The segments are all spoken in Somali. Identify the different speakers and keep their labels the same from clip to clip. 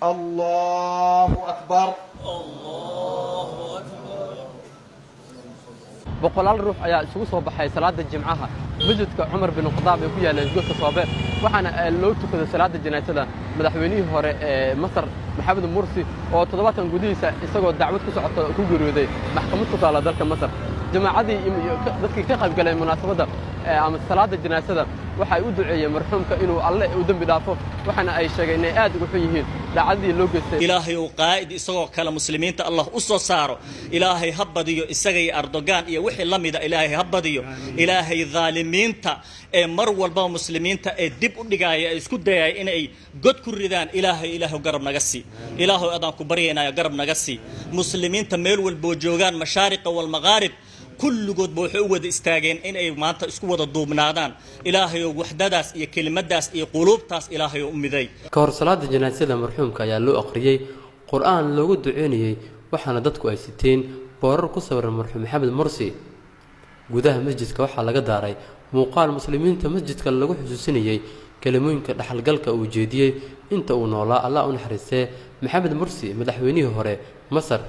Speaker 1: Allahu akbar.
Speaker 2: Boqolaal ruux ayaa isugu soo baxay salaada Jimcaha masjidka Cumar bin Khadaab ee ku yaalla isgoyska Soobe, waxaana loo tukaday salaada janaasada madaxweynihii hore ee Masar, Maxamed Mursi, oo toddobaadkan gudihiisa isagoo dacwad ku socota ku geeriyooday maxkamad ku taalla dalka Masar. Jamaacadii dadkii ka qayb galay munaasabadda ama salaada janaasada waxa ay u duceeyeen marxuumka inuu Alle u dembi dhaafo, waxaana ay sheegeen inay aad ugu xun yihiin dhacdadii loo geystay.
Speaker 3: Ilaahay uu qaa'id isagoo kale muslimiinta Allah u soo saaro. Ilaahay ha badiyo isaga iyo Erdogan iyo wixii la mida. Ilaahay ha badiyo. Ilaahay dhaalimiinta ee mar walbaba muslimiinta ee dib u dhigaya, ee isku dayaya inay god ku ridaan, Ilaahay, Ilaahu garab naga sii. Ilaahu adaan ku baryaynaayo, garab naga sii. Muslimiinta meel walboo joogaan, mashaariqa walmaqaarib, kulligoodba waxay u wada istaageen inay maanta isku wada duubnaadaan. Ilaahayow, waxdadaas iyo kelimadaas iyo quluubtaas Ilaahayow u miday.
Speaker 2: Ka hor salaada janaasada marxuumka ayaa loo aqriyey Qur-aan loogu duceynayey, waxaana dadku ay siteen boorar ku sawiran marxuum Maxamed Mursi. Gudaha masjidka waxaa laga daaray muuqaal muslimiinta masjidka lagu xusuusinayey kelimooyinka dhaxalgalka uu jeediyey inta uu noolaa, Allah u naxariistee, Maxamed Mursi, madaxweynihii hore Masar,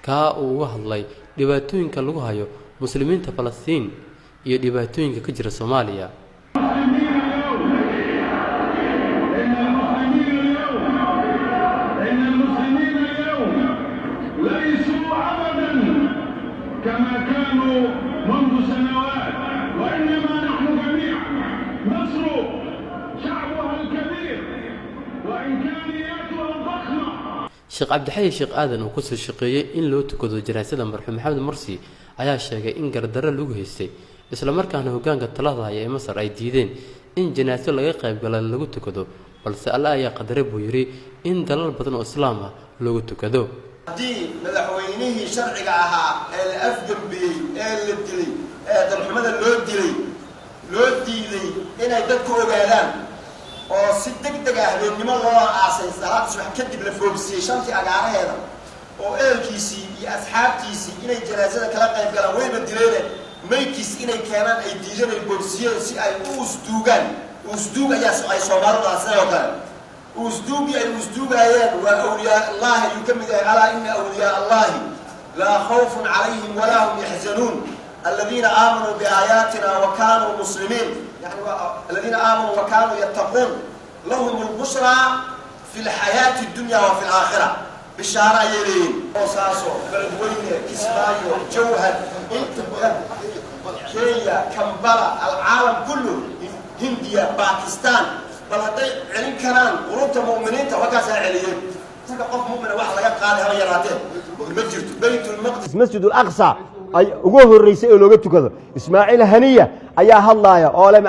Speaker 2: kaa uu uga hadlay dhibaatooyinka lagu hayo muslimiinta Falastiin iyo dhibaatooyinka ka jira Soomaaliya.
Speaker 4: إن المسلمين اليوم، إن المسلمين اليوم ليسوا أبدا كما كانوا منذ سنوات، وإنما نحن جميعا مصر شعبها الكبير وإمكانياتها الضخمة.
Speaker 2: Sheekh Cabdixayi Sheekh Aadan oo kusoo shaqeeyey in loo tukado janaasada marxuum Maxamed Mursi ayaa sheegay in gardarro lagu haystay, islamarkaana hoggaanka talada haya ee Masar ay diideen in janaaso laga qaybgala lagu tukado, balse Alle ayaa qadaray, buu yidhi, in dalal badan oo islaam ah loogu tukado.
Speaker 1: Haddii madaxweynihii sharciga ahaa ee la afgembiyey, ee la dilay, ee dalxumada loo dilay, loo diiday inay dadku ogaadaan, oo si deg deg ah habeennimo loo aasay, salaada subax kadib la foobsiyey shantii agaaraheeda, oo ehelkiisii iyo asxaabtiisii inay janaasada kala qayb galaan wayba dileene, maydkiis inay keenaan ay diideen, ay boobsiyeen si ay u usduugaan. Usduug ayaa ay Soomaalidu sidoo kale usduugii ay usduugaayeen waa awliyaa Allahi ayuu ka mid yahay. Alaa ina awliyaa Allahi laa khawfun calayhim walaa hum yaxzanuun aladiina aamanuu biaayaatina wa kanuu muslimiin, yani aladiina aamanuu wa kanuu yattaquun, lahum lbushraa fi lxayaati dunya wa fi laakhira. Bishaaro ayay leeyihin. Boosaaso, Beledweyne, Kismaayo, Jawhar, inta Kenya, Kambala, alcaalam kullu, Hindiya, Bakistan, bal hadday celin karaan qulubta mu'miniinta, wakaasaa celiyeen. Marka qof mu'mina wax laga qaaday haba yaraatee ma jirto. Baytulmaqdis,
Speaker 5: Masjid Alaqsa ay ugu horreysay ee looga tukado, Ismaaciil Haniya ayaa hadlaaya oo le.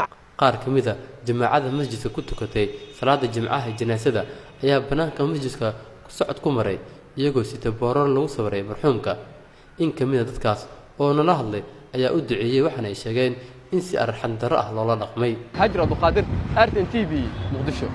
Speaker 2: Qaar ka mid a jamaacada masjidka ku tukatay salaada Jimcaha ee janaasada ayaa bannaanka masjidka socod ku maray, iyagoo sita boorar lagu sawiray marxuumka. In ka mid a dadkaas oo nala hadlay ayaa u duceeyey, waxaana ay sheegeen in si arxan darro ah loola dhaqmay. Haajir Abduqaadir, RTN TV, Muqdisho.